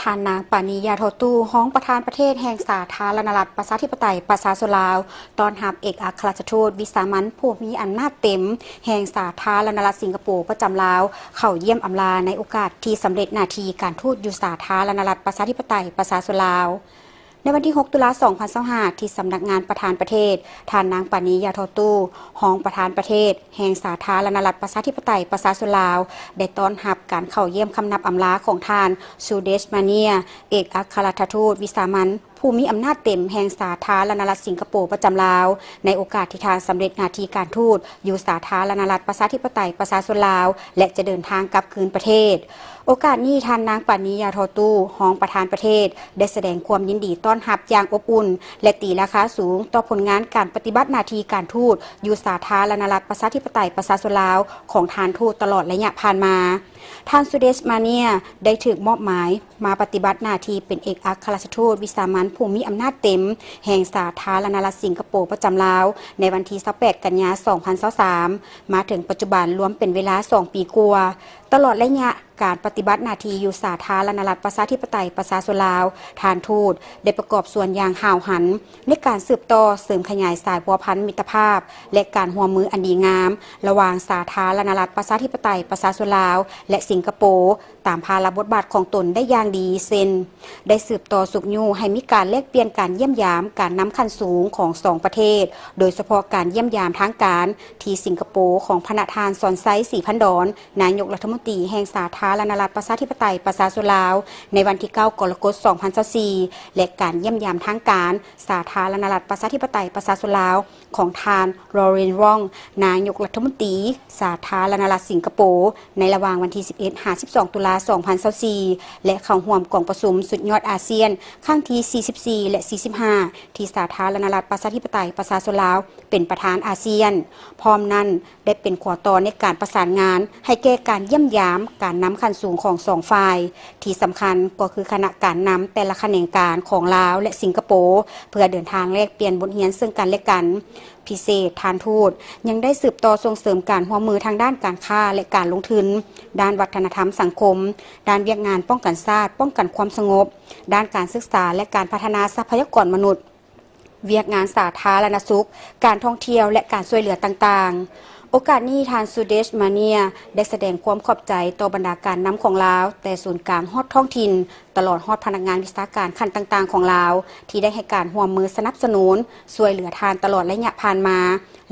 ທ່ານນາງ ປານີ ຢາທໍ່ຕູ້ ຮອງປະທານປະເທດແຫ່ງສາທາລະນະລັດ ປະຊາທິປະໄຕ ປະຊາຊົນລາວ ຕ້ອນຮັບເອກອັກຄະລັດຖະທູດວິສາມັນຜູ້ມີອຳນາດເຕັມແຫ່ງສາທາລະນະລັດສິງກະໂປປະຈຳລາວ ເຂົ້າຢ້ຽມອຳລາໃນໂອກາດທີ່ສຳເລັດໜ້າທີ່ການທູດຢູ່ສາທາລະນະລັດ ປະຊາທິປະໄຕ ປະຊາຊົນລາວ. ໃນວັນທີຫົກ ຕຸລາ ສອງພັນຊາວຫ້າ ທີ່ສຳນັກງານປະທານປະເທດ, ທ່ານນາງ ປານີ ຢາທໍ່ຕູ້ ຮອງປະທານປະເທດແຫ່ງສາທາລະນະລັດ ປະຊາທິປະໄຕ ປະຊາຊົນລາວ ໄດ້ຕ້ອນຮັບການເຂົ້າຢ້ຽມຄຳນັບອຳລາຂອງທ່ານ ຊູເດຊ ມາເນຍ ເອກອັກຄະລັດຖະທູດວິສາມັນ ຜູ້ມີອຳນາດເຕັມແຫ່ງສາທາລະນະລັດສິງກະໂປປະຈຳລາວ ໃນໂອກາດທີ່ທ່ານສຳເລັດໜ້າທີ່ການທູດຢູ່ສາທາລະນະລັດ ປະຊາທິປະໄຕ ປະຊາຊົນລາວ ແລະ ຈະເດີນທາງກັບຄືນປະເທດ. ໂອກາດນີ້, ທ່ານນາງ ປານີ ຢາທໍ່ຕູ້ ຮອງປະທານປະເທດ ໄດ້ສະແດງຄວາມຍິນດີຕ້ອນຮັບຢ່າງອົບອຸ່ນ ແລະ ຕີລາຄາສູງຕໍ່ຜົນງານການປະຕິບັດໜ້າທີ່ການທູດຢູ່ສາທາລະນະລັດ ປະຊາທິປະໄຕ ປະຊາຊົນລາວ ຂອງທ່ານທູດຕະຫຼອດໄລຍະຜ່ານມາ. ທ່ານ ຊູເດຊ ມາເນຍ ໄດ້ຖືກມອບໝາຍມາປະຕິບັດໜ້າທີ່ເປັນເອກອັກຄະລັດຖະທູດວິສາມັນຜູ້ມີອຳນາດເຕັມແຫ່ງສາທາລະນະລັດສິງກະໂປປະຈຳລາວ ໃນວັນທີຊາວແປດ ກັນຍາ ສອງພັນຊາວສາມ ມາເຖິງປັດຈຸບັນລວມເປັນເວລາສອງປີກວ່າ. ຕະຫຼອດໄລຍະການປະຕິບັດໜ້າທີ່ຢູ່ສາທາລະນະລັດ ປະຊາທິປະໄຕ ປະຊາຊົນລາວ, ທ່ານທູດໄດ້ປະກອບສ່ວນຢ່າງຫ້າວຫັນໃນການສືບຕໍ່ເສີມຂະຫຍາຍສາຍພົວພັນມິດຕະພາບ ແລະ ການຮ່ວມມືອັນດີງາມ ລະຫວ່າງສາທາລະນະລັດ ປະຊາທິປະໄຕ ປະຊາຊົນລາວ ແລະ ສິງກະໂປ ຕາມພາລະບົດບາດຂອງຕົນໄດ້ຢ່າງດີ ເຊັ່ນ ໄດ້ສືບຕໍ່ຊຸກຍູ້ໃຫ້ມີການແລກປ່ຽນການຢ້ຽມຢາມການນຳຂັ້ນສູງຂອງສອງປະເທດ, ໂດຍສະເພາະການຢ້ຽມຢາມທາງການທີ່ສິງກະໂປຂອງພະນະທ່ານ ສອນໄຊ ສີພັນດອນ ນາຍົກລັດຖະມົນຕີແຫ່ງສາທາລະນະລັດ ປະຊາທິປະໄຕ ປະຊາຊົນລາວ ໃນວັນທີເກົ້າ ກໍລະກົດ ສອງພັນຊາວສີ່ ແລະ ການຢ້ຽມຢາມທາງການສາທາລະນະລັດ ປະຊາທິປະໄຕ ປະຊາຊົນລາວ ຂອງທ່ານ ໂຣລິນ ວອງ ນາຍົກລັດຖະມົນຕີສາທາລະນະລັດສິງກະໂປ ໃນລະຫວ່າງວັນທີສິບເອັດ ຫາ ສິບສອງ ຕຸລາ ສອງພັນຊາວສີ່ ແລະ ເຂົ້າຮ່ວມກອງປະຊຸມສຸດຍອດອາຊຽນຄັ້ງທີສີ່ສິບສີ່ ແລະ ສີ່ສິບຫ້າ ທີ່ສາທາລະນະລັດ ປະຊາທິປະໄຕ ປະຊາຊົນລາວ ເປັນປະທານອາຊຽນ. ພ້ອມນັ້ນ, ໄດ້ເປັນຂົວຕໍ່ໃນການປະສານງານໃຫ້ແກ່ການຢ້ຽມຢາມການນຳຂັ້ນສູງຂອງສອງຝ່າຍ. ທີ່ສຳຄັນກໍຄືຄະນະການນຳແຕ່ລະຂະແໜງການຂອງລາວ ແລະ ສິງກະໂປ ເພື່ອເດີນທາງແລກປ່ຽນບົດຮຽນເຊິ່ງກັນ ແລະ ກັນ. ພິເສດ, ທ່ານທູດຍັງໄດ້ສືບຕໍ່ສົ່ງເສີມການຮ່ວມມືທາງດ້ານການຄ້າ ແລະ ການລົງທຶນ, ດ້ານວັດທະນະທຳສັງຄົມ, ດ້ານວຽກງານປ້ອງກັນຊາດ, ປ້ອງກັນຄວາມສະຫງົບ, ດ້ານການສຶກສາ ແລະ ການພັດທະນາຊັບພະຍາກອນມະນຸດ, ວຽກງານສາທາລະນະສຸກ, ການທ່ອງທ່ຽວ ແລະ ການຊ່ວຍເຫຼືອຕ່າງໆ. ໂອກາດນີ້, ທ່ານ ຊູເດຊ ມາເນຍ ໄດ້ສະແດງຄວາມຂອບໃຈຕໍ່ບັນດາການນຳຂອງລາວ, ແຕ່ສູນກາງຮອດທ້ອງຖິ່ນ, ຕະຫຼອດຮອດພະນັກງານວິຊາການຂັ້ນຕ່າງໆຂອງລາວ ທີ່ໄດ້ໃຫ້ການຮ່ວມມືສະໜັບສະໜູນ ຊ່ວຍເຫຼືອທ່ານຕະຫຼອດໄລຍະຜ່ານມາ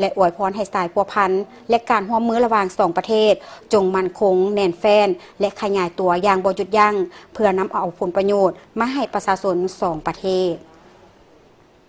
ແລະ ອວຍພອນໃຫ້ສາຍພົວພັນ ແລະ ການຮ່ວມມືລະຫວ່າງສອງປະເທດ ຈົ່ງໝັ້ນຄົງ, ແໜ້ນແຟ້ນ ແລະ ຂະຫຍາຍຕົວຢ່າງບໍ່ຢຸດຢັ້ງ ເພື່ອນຳເອົາຜົນປະໂຫຍດມາໃຫ້ປະຊາຊົນສອງປະເທດ.